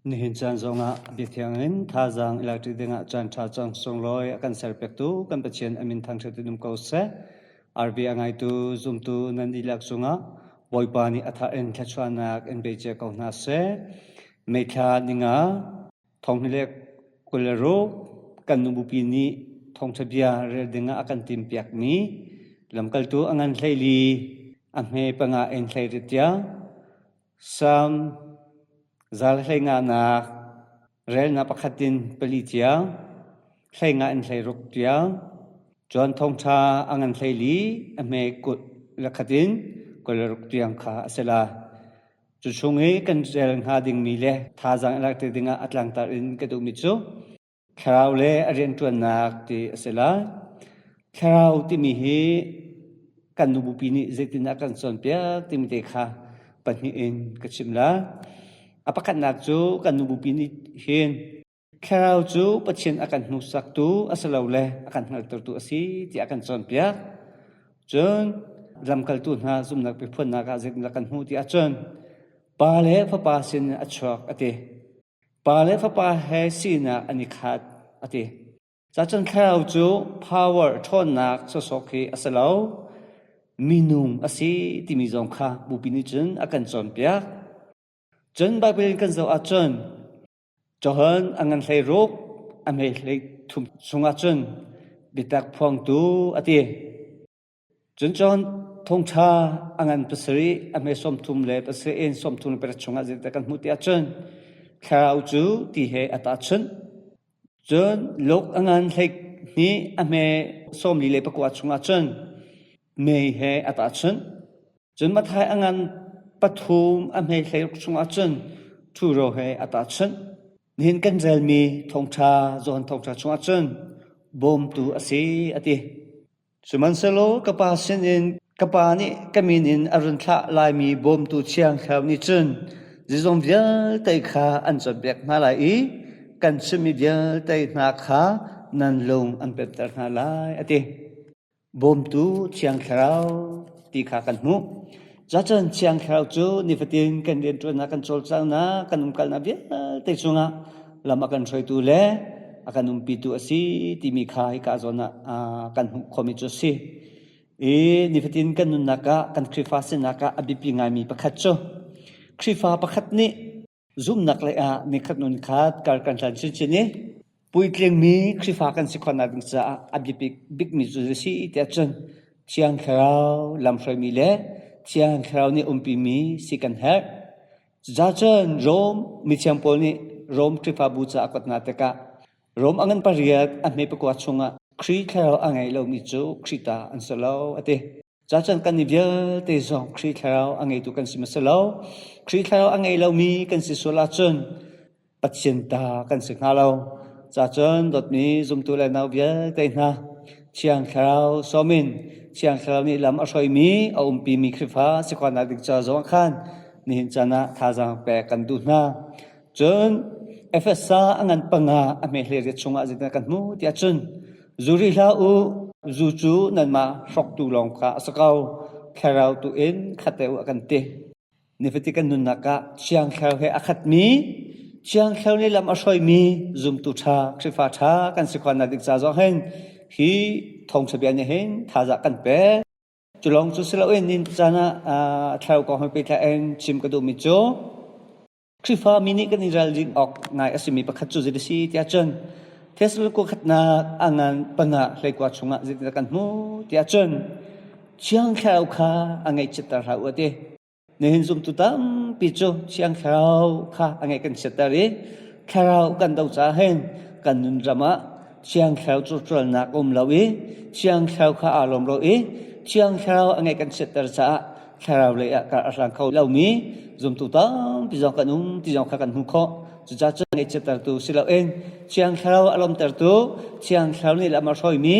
Nihin caan zongah biathiang in thazaang i lak ṭi dingah caanṭha cang sunglawi a kan serpiaktu kan Pathian a min thangṭhat in um ko seh. RV a ngaitu zumtu nan dihlak cungah Bawipa nih a thar in thluachuahnak in pe cia ko hna seh. May thla ninga thonghnih le 26 kan nubupi nih thawngṭha bia rel dingah a kan timpiakmi lamkaltu a ngan 14 a hme panga in 18 tiang Salm 150nak relnak pakhat in pali tiang, 15 in 16 tiang, cun thawngṭha a ngan 14 a hme 21 in 26 tiang kha a si lai. Cu chung i kan rel hnga dingmi le thazaang i lak te dingah a tlangtar in ka duhmi cu Thlarau le a rianṭuannak ti a si lai. Thlarau timi hi kan nubupi nih zeitindah kan cawnpiak timi te kha pahnih in ka chim lai. A pakhatnak cu kan nubupi nih hin Thlarau cu Pathian a kan hmuhsaktu asilole a kan hngalhtertu a si tiah a kan cawnpiak. Cun lamkaltu hna zumhnak biaphuannak ah zeitindah kan hmuh ti ahcun Pa le Fapa sin a chuak a ti. Pa le Fapa he sinak an i khat a ti. Cacun thlarau cu power ṭhawnnak sawsawh khi a si lo. Minung a si timi zong kha Bupi nih cun a kan cawnpiak. Cun Baibal in kan zoh ahcun Johan a ngan 16 a hme 33 chungah cun biatak phuangtu a ti. Cun John thawngṭha a ngan pasarih a hme 37 in 38 chungah zeidah kan hmuh ti ahcun thlarau cu ti he a tahchunh. Cun Luke a ngan 12 a hme 49 chungah cun mei he a tahchunh. Cun Matthai a ngan pathum a hme 16 chungah cun ṭhuro he a tahchunh. Nihin kan relmi thawngṭha Johan thawngṭha chungah cun bawmtu a si a ti. Sihmanhsehlaw ka Pa sinin ka Pa nih ka min in a run thlah laimi bawmtu Thiang Thlarau nih cun zeizong vialte kha an cawnpiak hna lai i kan chimmi vialte hna kha nan lung an pemter hna lai, a ti. Bawmtu Thiang Thlarau ti kha kan hmuh. Cacun Thiang Thlarau cu nifatin kan rianṭuannak, kan cawlcanghnak, kan umkalnak vialte cungah lam a kan hruaitu le a kan umpitu a si timi kha hika zawn ah kan hmuh khawhmi cu a si. I nifatin kan nunnak ah kan Khrihfa sinak ah a biapi ngaimi pakhat cu Khrihfa pakhat nih zumhnak lei ah nikhat nun khat kar kan hlan chinchin i puitlingmi Khrihfa kan si khawhnak ding caah a biapi bikmi cu a si tiah cun Thiang Thlarau lamhruaimi le Thiang Thlarau nih umpimi si kan herh. Cucaah Rom mithiang pawl nih Rom Khrihfabu ca a kuat hna tikah Rom a ngan pariat a hme pakua chungah Khrih Thlarau a ngei lomi cu Khrih ta an si lo a ti. Cucaah kan nih vialte zong Khrih Thlarau a ngeitu kan si hmasa lo. Khrih Thlarau a ngei lomi kan si sual ahcun Pathian ta kan si hnga lo. Cacun dawtmi zumtu le nau vialte hna, Thiang Thlarau sawm in Thiang Thlarau nih lam a hruaimi a umpimi Khrihfa si khawhnak ding ca zong khan nihin caan ah thazaang pek kan duh hna. Cun Efesa a ngan panga a hme 18 chungah zeitindah kan hmuh tiah cun zu ri hlah u, zu cu nanmah hroktu lawng kha a si ko, thlarau tu in khat te u a kan ti. Nifatin kan nunnak ah Thiang Thlarau he a khatmi, Thiang Thlarau nih lam a hruaimi zumtu ṭha, Khrihfa ṭha kan si khawhnak ding ca zong hin hi thawngṭha bia nih hin thazaang kan pek. Cu lawng cu si loin nin caan ah thlarau kong he pehtlai in chim ka duhmi cu Khrihfa mi nih kan i ralrin awk ngai a simi pakhat cu zei a si tiah cun Thessaloniki khatnak a ngan panga 19 chungah zeitindah kan hmuh tiah cun Thiang Thlarau kha a ngaihchiatter hlah u a ti. Nihin zumtu tampi cu Thiang Thlarau kha a ngaih kan chiatter i Thlarau kan do caah hin kan nun ram ah Thiang Thlarau ṭualnak um lo i Thiang Thlarau kha aa lawm lo i Thiang Thlarau a ngaih kan chiatter caah thlarau lei ah kar a hlang kho lomi zumtu tampi zong kan um ti zong kha kan hmuh khawh. Cucaah cun ngaihchiattertu si loin Thiang Thlarau a lawmtertu, Thiang Thlarau nih lam a hruaimi,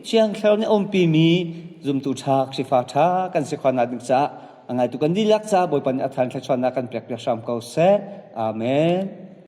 Thiang Thlarau nih a umpimi zumtu ṭha, Khrihfa ṭha kan si khawhnak ding caah a ngaitu kan dihlak caah Bawipa nih a than thluachuahnak kan pek piak hram ko seh. Amen.